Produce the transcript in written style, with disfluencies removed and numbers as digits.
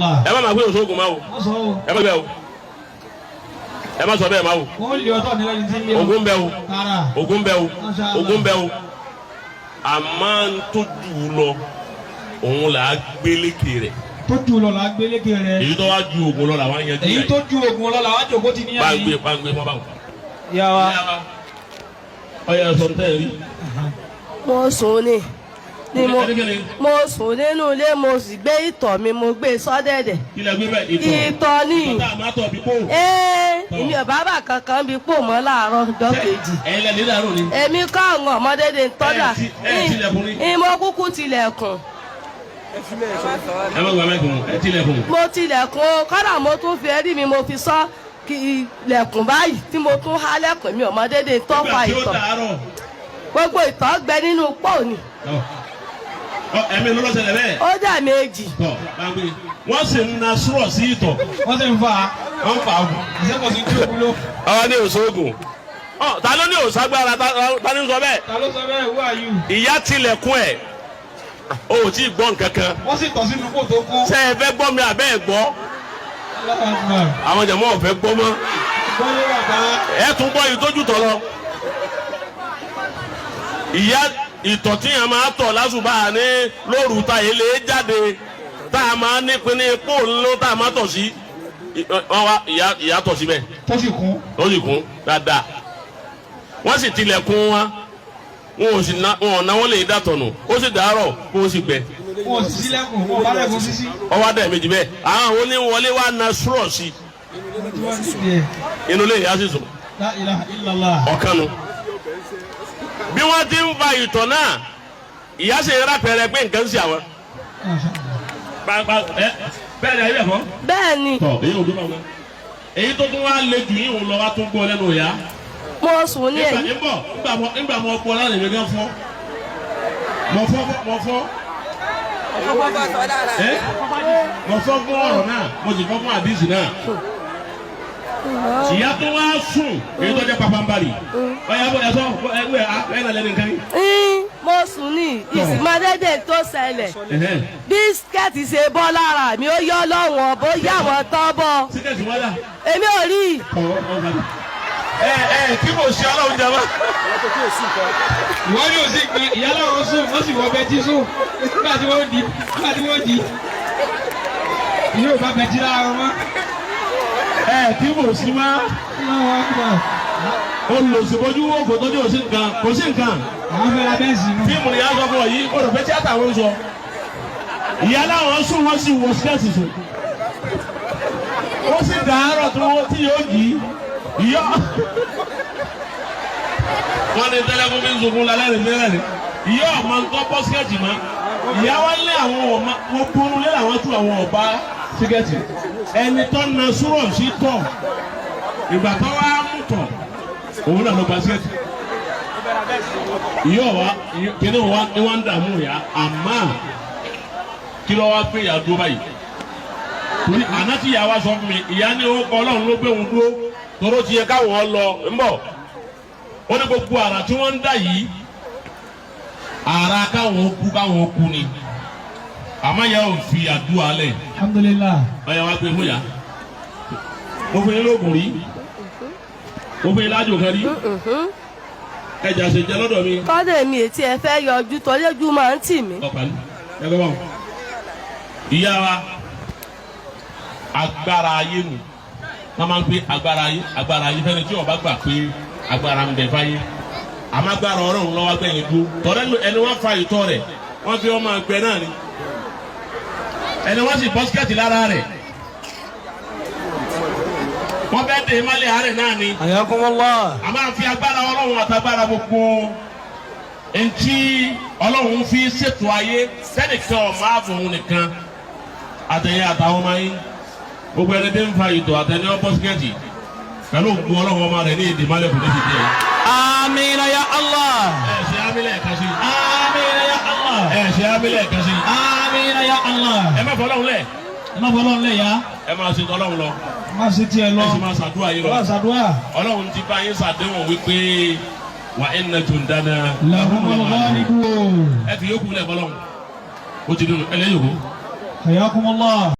Allah. Ẹ má máa gbé òṣogùn máa o. Wọ́n sọ o. Ẹ má bẹ́ẹ̀ o, ẹ má sọ bẹ́ẹ̀ máa o. Wọ́n lé ọtọ́ ní lẹ́ni tí ń lé o. Ogun bẹ́ o. Tààrà. Ogun bẹ́ o. Masha Allah. Ogun bẹ́ o, àmọ́ ń tó jù ú lọ, òun là á gbélékè rẹ̀. Tó ju lọ là á gbélékè rẹ̀. Èyí tó wá ju ogun lọ làwọn yanjú. Èyí tó ju oògùn lọ làwọn jòkó ti níyà bá ń gbé yìí. bá ń gbé mọ́ báwọn. Ìyá wa. Ọyọ sọ tẹ́ ẹ rí. Mo sùn ni mo mo sùn nínú ilé, mo sì gbé ìtọ̀ mi, mo gbé sọ́dẹ̀dẹ̀. Kí lẹ gbé bẹ́ẹ̀? Ìtọ̀? Ìtọ̀ ni. Ìtọ̀ tá a máa tọ̀ bí kò. Ee, èmi ò bábà kankan bí pò mọ́ láàárọ̀ ọjọ́ kejì. Ẹ̀yin lẹ nílẹ̀ àárọ̀ ni. Èmi kọ́ àwọn ọmọdéde ń tọ́jà. Ẹ tilẹ̀kùn ni. Ìmọ̀ kúkú tilẹ̀kùn. Ẹ má gba mẹ́kùn, ẹ tilẹ̀kùn. Mo tilẹ̀kùn o, kọ́dà mo tún fi ẹrí mi, mo fi sọ kí ilẹ̀kùn báyìí tí mo tún há lẹ̀kùn mi, ọmọdéde ń tọ́pa. Nígbà tí ó Ìtọ̀ dàárọ̀. gbogbo ìtọ̀ gbẹ nínú pò ní. Ọ ẹ̀mí ló lọ́sẹ̀lẹ̀ bẹ́ẹ̀. Ó dà méjì. Tọ̀ bá ń gbé. Wọ́n sì ń na sùrọ̀ sí ìtọ̀. Wọ́n sì ń fa. Wọ́n fà á. Ìṣẹ́kọ̀sí tí ó wúlò. Ọwọ́ ní òṣoògùn. Ọ ta ló ní òṣagbára? Ta ní sọ bẹ́ẹ̀? Ta ló sọ bẹ́ẹ̀? Who are you? Ìyá tilẹ̀kùn ẹ̀. O ò tí ì gbọ́ nǹkan kan. Wọ́n sì tọ̀ sínú kò tó kún. Ṣé ẹ fẹ́ gbọ́ mi àbẹ́ ẹ̀ gbọ́? Allahu Akbar. Àwọn jẹ̀mọ́ ò fẹ́ gbọ́ mọ́. Gbọ́yé bàbá. Ẹ tún gbọ́ yìí tójú tọ̀ lọ. Ìyá ìtọ̀ tí yẹn máa tọ̀ lásùbà ní lóru ta yìí lè jáde tá a máa nípìn ní pò ńlọ tá a máa tọ̀ sí. Wọ́n wá ìyá tọ̀ síbẹ̀. Tó sì kún. Ó sì kún dáadáa. Wọ́n sì tilẹ̀kùn wọn, wọn ò sì ná wọn ò náwó lè dàtọ̀ nù, ó sì dàárọ̀ kó o sì gbẹ. Wọn ò sì sílẹ̀kùn, wọn ò bá lẹ̀kùn sísí. Ọwọ́ adá méjì bẹ́ẹ̀, àwọn oníwọlé wa na sùrọ̀ sí Tí wọ́n ti dẹ̀. inú ilé ìyá sì sùn. La ilaha illallah. Ọ̀kan nu bí wọ́n ti ń fa ìtọ̀ náà, ìyá sì ń rápẹ̀rẹ̀ pé nǹkan ń ṣe àwọn. Masha Allah. Bẹ́ẹ̀ ni ayé bẹ̀ fọ́. Bẹ́ẹ̀ ni. Tọ èyí ò dúró báwọn. Èyí tó tún wá lé jù yín òun lọ wá tún gbọ́ lẹ́nu ìyá. Mo sùn ní nígbà èyí. nígbà nígbà mo gbọ́ lánàá, èmi gan fọ́, mo fọ́, mo fọ́ ẹ, mo fọ́ fún ọ̀rọ̀ náà, mo sì fọ́ fún àdìsí náà. Ìyá tó wá sùn, èyí tó jẹ́ pàpàǹbarì, ọ̀yà bọ̀ ẹ̀ sọ ẹ̀ ẹ̀ ẹ̀ lẹ́nu nǹkan yìí. Mo sùn ní ìsìmọ́dédé tó ṣẹlẹ̀, bí skẹ́ẹ̀tì ṣe bọ́ lára mi, ó yọ́ lọ́wọ́n bó yá wọn tán bọ́. Síkẹ̀tì wọ́n dà? Èmi ò rí i. Ẹ ẹ kí mo ṣe ọlọ́run jẹ wá. Ìwọ ni ò sí pé ìyá làwọn sùn, wọ́n sì wọ bẹ́tí sùn. Nígbà tí wọ́n di, nígbà tí wọ́n di. Ìyá ò bá bẹ́tí lára wọn mọ́. Ẹ kí mo sí má. Allahu Akbar. Olùsìnbójú wo kò tọ́jú òsì nǹkan, kò sí nǹkan. Àwọn fẹ́ ra bẹ́ǹsì nù. Fíìmù ni ìyá sọ fún ọ yìí, ó rò pé tíátà wọn ń sọ. Ìyá láwọn sùn, wọ́n sì wọ síkẹ́ẹ̀tì sùn. Ó sì dàárọ̀ tí wọ́n tí yóò jí ìyá. Wọ́n ní tẹ́lẹ̀kùn fi ń sunkún lálẹ́ rẹ̀ nílẹ̀ rẹ̀. Ìyá ọ̀ma ń tọ́ bọ́ síkẹ́ẹ̀tì mọ́. Ìyá wa lé àwọn ọ̀ma wọ́n gbónú lé àwọn tú àwọn ọ̀bá síkẹ́ẹ̀tì. Ẹni tó na súrọ̀ sí tọ̀, ìgbà tó wá mú tọ̀, òun náà ló gba síkẹ́ẹ̀tì. Ìyá ọ̀wá kíní wa ni wọ́n ń dààmú ìyá, àmọ́ kí ló wá gbé ìyá dúró báyìí? Torí àná tí ìyá wa sọ fún mi, ìyá ní ó kọ Ọlọ́run ló gbé òun dúró, tóró ti yẹ káwọn lọ ń bọ̀. Ó ní gbogbo àrà tí wọ́n ń dà yìí, ara káwọn kú, káwọn kú ni, àmọ́ ìyá ò fi àdúrà lẹ̀. Alhamdulillah. Ọ̀yà wa gbé fún yà. Mo fún yín lóògùn rí, mo fún yín lájò kan rí, ẹjà ṣe jẹ lọ́dọ̀ mi. Kọ́dọ̀ èmi ètí ẹ fẹ́ yọjú torí ojú máa ń tì mí. Ọ̀pẹ̀lú ẹgbẹ́ wọn. Ìyá wa, agbára ayé nu wọ́n máa ń pè agbára ayé, agbára ayé fẹ́ni tí ó bá gbà pé agbára ń bẹ fáyé, àmọ́ agbára Ọlọ́run lọ́wọ́ gbẹ̀yìn dúró tọ́lẹ́. Ẹni wọ́n fa ìtọ́ rẹ̀, wọ́n fi ọmọ ẹgbẹ́ náà ni. Ẹni wọ́n sì bọ́ síkẹ́ẹ̀tì lára rẹ̀, wọ́n fẹ́ dè é mọ́lẹ̀ àárẹ̀ náà ni. Ayakumullah. A máa fi agbára Ọlọ́run àtagbára gbogbo ntí Ọlọ́run fi ṣètò ayé sẹ́nìkan ọ̀ máa fòun nìkan àtẹ̀yìn àtàwọn ọmọ yín, gbogbo ẹni tí ń fa ìtọ̀ àtẹni ọ bọ́sikẹ́tì, pẹ̀lú ògùn Ọlọ́run, ọmọ rẹ̀ ní èdè mọ́lẹ̀ kò ní ti dé. Amina ya Allah. Ẹ ṣe amílẹ̀ ẹ̀ka sí. Amina ya Allah. Ẹ ṣe amílẹ̀ ẹ̀ka sí. Amina ya Allah. Ẹ má fọlọ́run lẹ̀. Ẹ má fọlọ́run lẹ̀ ya. Ẹ máa ṣe tọ́lọ́run lọ. Má ṣe tiẹ̀ lọ. Ẹ sì máa ṣàdúrà yín lọ. Wá ṣàdúrà. Ọlọ́run ti bá yín ṣàdéhùn wípé wa inna jundana Lahumul ghalibun. Ẹ fi yókù lẹ̀ fọlọ́run, ó ti dùn ẹ lẹ́yìn òkú. Hayakumullah.